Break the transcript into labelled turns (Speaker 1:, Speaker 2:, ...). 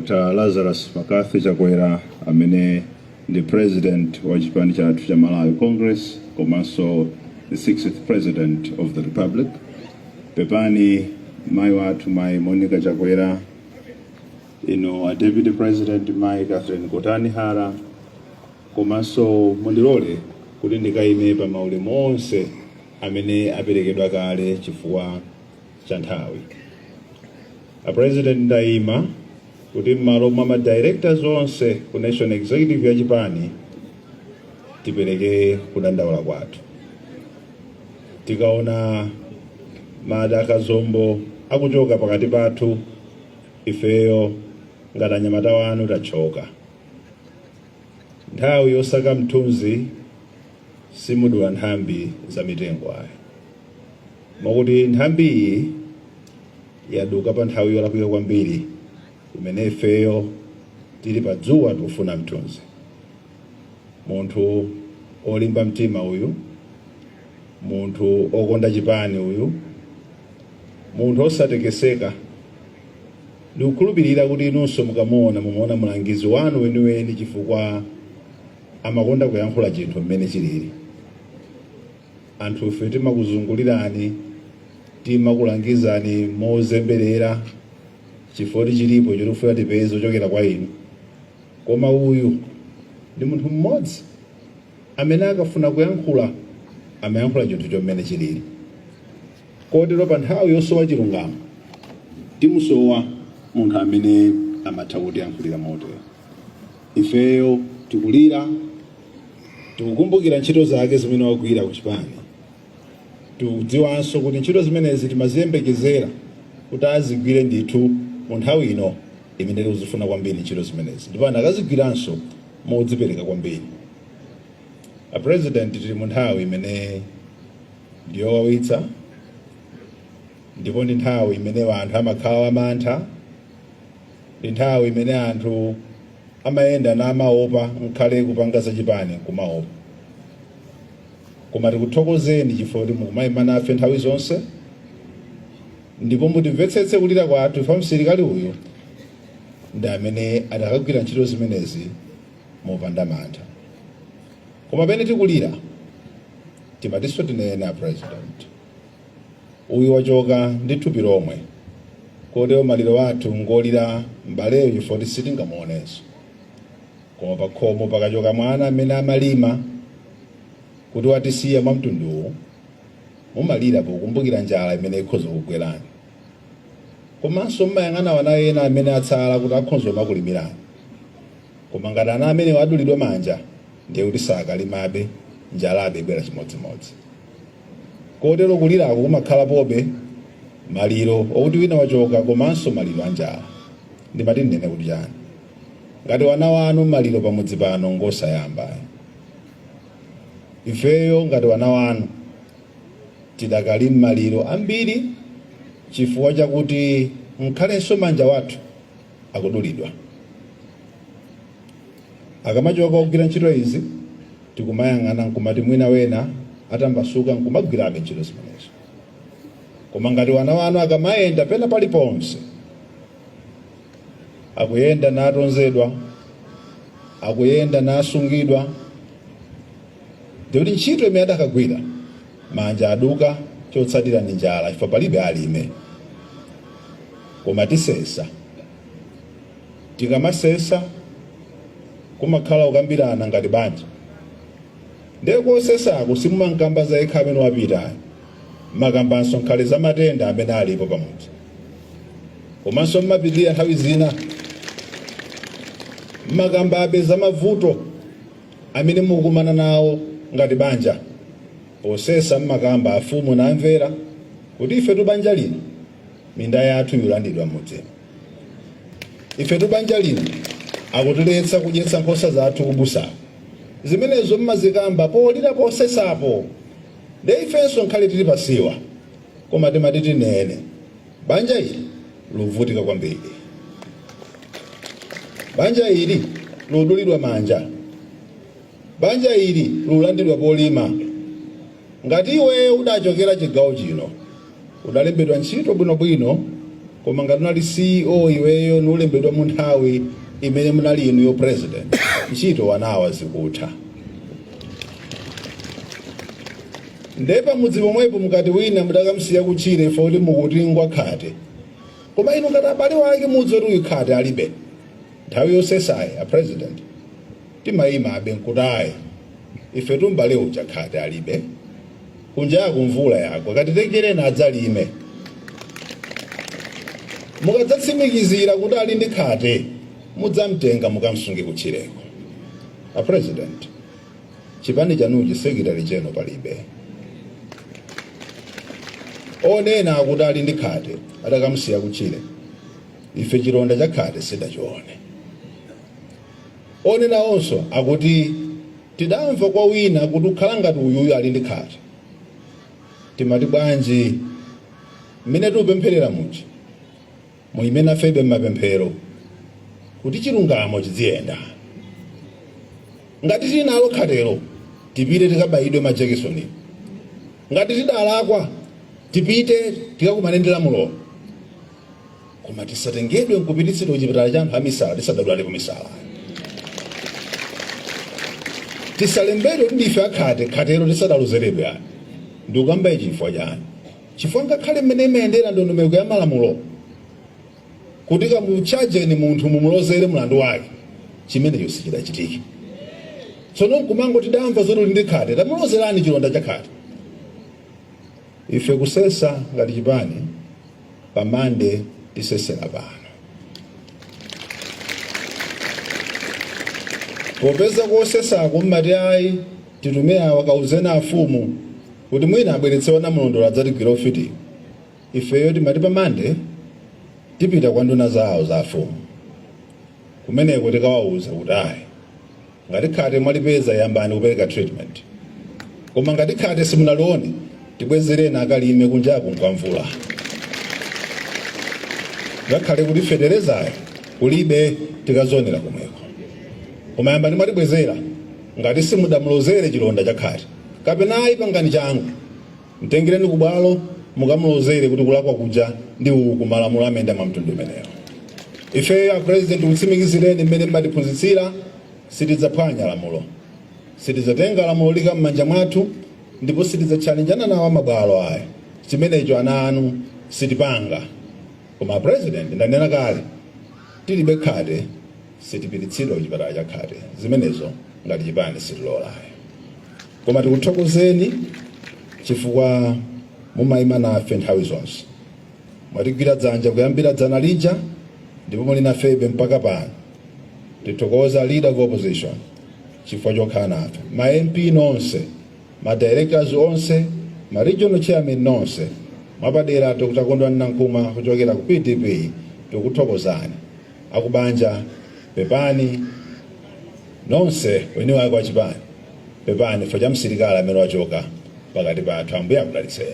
Speaker 1: Dr. Lazarus McCarthy Chakwera, amene ndi president wa chipani chathu cha Malawi Congress komanso the 60th President of the Republic. Pepani mayi wathu, Mayi Monica Chakwera, ino a Deputy President, Mayi Catherine Gotani Hara, komanso mundilole kuti ndikayime pa maulemu onse amene aperekedwa kale chifukwa cha nthawi. A President, ndayima kuti m'malo mwa ma directors onse ku National Executive ya chipani tipereke kudandaula kwathu. Tikaona Mada Kazombo akuchoka pakati pathu, ifeyo ngati anyamata wanu tachoka. Nthawi yosaka mthunzi simudula nthambi za mitengo ayi, mwakuti nthambi iyi yaduka pa nthawi yolakwika kwambiri imene ifeyo tili pa dzuwa tikufuna mthunzi. Munthu olimba mtima uyu, munthu okonda chipani uyu, munthu osatekeseka. Ndikukhulupirira kuti inunso mukamuona, mumuona mulangizi wanu weniweni, chifukwa amakonda kuyankhula chinthu mmene chilili. Anthu ife timakuzungulirani, timakulangizani mozemberera chifukwa chilipo chotifuna tipeze kuchokera kwa inu, koma uyu ndi munthu mmodzi amene akafuna kuyankhula amayankhula chinthu chomene chilili. Kotero pa nthawi yosowa chilungamo timusowa munthu amene amatha kutiyankhulira motero. Ifeyo tikulira, tikukumbukira ntchito zake zimene wagwira ku chipani. Tikudziwanso kuti ntchito zimenezi timaziyembekezera kuti azigwire ndithu mu nthawi ino imene tikuzifuna kwambiri ntchito zimenezi, ndipo anakazigwiranso modzipereka kwambiri. A President, tili mu nthawi imene ndiyowawitsa, ndipo ndi nthawi imene anthu amakhala wamantha, ndi nthawi imene anthu amayenda namaopa, nkhale kupanga zachipani kumaopa. Koma tikuthokozeni chifukwa kuti mukumayima nafe nthawi zonse, ndipo mutimvetsetse kulira kwathu. Ife msilikali uyu ndi amene adakagwira ntchito zimenezi mopanda mantha. Koma pene tikulira, timatinso tinene, a President, uyu wachoka ndi thupi lomwe, kotero maliro athu ngolira m'baleyo chifukwa kuti sitingamuonenso. Koma pakhomo pakachoka mwana amene amalima kuti watisiya mwa mtunduwu, mumalira pokumbukira njala imene ikhoza kugwerani, komanso mmayang'ana wana ena amene atsala kuti akhonza kumakulimirani. Koma ngati ana amene adulidwa manja, ndiye kuti sakalimabe, njalabe ibwera chimodzimodzi. Kotero kulirako kumakhala pobe maliro okuti wina wachoka komanso maliro a njala. Ndimati ndinene kuti chani? Ngati wana wanu, maliro pamudzi pano ngosayamba. Ifeyo ngati wana wanu tidakali m'maliro ambiri chifukwa chakuti nkhalenso manja wathu akudulidwa. Akamachoka kugwira ntchito izi, tikumayang'ana nkumati mwina wena atambasuka nkumagwirabe ntchito zimenezo. Koma ngati wana wanu akamayenda pena paliponse, akuyenda natonzedwa, akuyenda nasungidwa, ndikuti ntchito imene adakagwira, manja aduka, chotsatira ndi njala, chifukwa palibe alime. Koma tisesa. Tikamasesa kumakhala kukambirana ngati banja. Ndiye kosesako simumankamba za yekha amene wapita, makambanso nkhale za matenda amene alipo pamudzi, komanso mmapitirira nthawi zina mmakambabe za mavuto amene mukumana nawo ngati banja. Posesa mmakamba, afumu namvera kuti ife tubanja lino minda yathu yulandidwa m'mudzimo, ife tubanja lino akutiletsa kudyetsa nkhosa zathu kubusa. Zimenezo mmazikamba polira posesapo. Nde ifenso nkhale tili pasiwa, koma timati tinene, banja ili luvutika kwambiri, banja ili ludulidwa manja, banja ili lulandidwa polima. Ngati iwe udachokera chigawo chino, udalembedwa ntchito bwinobwino Koma ngati unali CEO iweyo, nulembedwa mu nthawi imene munali inuyo president, ntchito wanawa zikutha. Nde pamudzi pomwepo mukati wina mudakamsiya kutchire ife kuti mukuti ngwakhate, koma inu ngati abale wake mudzi kuti uyu khate alibe. Nthawi yosesayi, a president, timayima abe nkutayi ife tumbale uja khate alibe, kunjaku mvula yagwa, katitengereni adzalime. Mukadzatsimikizira kuti ali ndi khate, mudzamtenga mukamsunge kutchireko. A president, chipani chanuchi secretary general palibe. Onena akuti ali ndi khate atakamusiya kutchire, ife chilonda cha khate sidachione. Onena onso akuti tidamva kwa wina kuti ukhala ngati uyuyu ali ndi khate. Timati bwanji mmene tikupempherera muja, muime nafebe mmapemphero kuti chilungamo chiziyenda. Ngati tili nalo khatelo, tipite tikabayidwe majekisoni. Ngati tidalakwa, tipite tikakumane ndi lamulo, koma tisatengedwe nkupititsidwa kuchipatala cha anthu amisala tisadadwalepo misala. Tisalembedwe kuti ndife akhate, khatelo tisadalozeredwe ani. Ndikukamba ichi chifukwa chani? Chifukwa ngakhale mmene imayendera ndondomeko ya malamulo kuti kamuchajeni munthu, mumulozere mlandu wake, chimenecho sichidachitike. Tsono nkumango tidamva zoti uli ndi khate, tamulozerani chilonda cha khate. Ife kusesa ngati chipani pa Mande tisesera pano, popeza kosesako mmati ayi, titume awa, kauzeni afumu kuti mwina abweretse wanamulondola adzatigwira ufitiwo. Ifeyo timati pa Mande tipita kwa nduna zawo za afumu kumeneko, tikawauza kuti ayi, ngati khate mwalipeza, yambani kupereka treatment, koma ngati khate simunalione, tibwezereni akalime, kunjaku nkwamvula, ngakhale kuti feterezayo kulibe, tikazionera komweko, koma yambani mwatibwezera ngati simudamulozere chilonda cha khate. Kapena ayi, pangani changu, mtengereni kubwalo mukamulozere kuti kulakwa kuja ndi uku, malamulo amenda mwa mtundu umenewo. Ifeyo, a president, kutsimikizireni mmene mmatiphunzitsira, sitidzaphwanya lamulo, sitidzatenga lamulo lika m'manja mwathu, ndipo sitidzatchalenjana nawo amabwalo ayo. Chimenecho ana anu sitipanga. Koma president, ndanena kale, tilibe khate sitipititsidwa kuchipatala cha khate, zimenezo ngati chipani sitilolayo. Koma tikuthokozeni chifukwa mumayima nafe nthawi zonse, mwatigwira dzanja kuyambira dzana lija ndipo muli nafebe mpaka pano. Tithokoza leader of opposition chifukwa chokhala nafe, ma MP nonse, ma directors onse, ma regional chairman nonse, mwapadera Dr Kondwani Nankhumwa kuchokera ku PDP, tikuthokozani. Akubanja, pepani. Nonse weni wake wachipani, pepani chifukwa cha msilikali amene wachoka pakati pathu. Ambuye akudalitseni.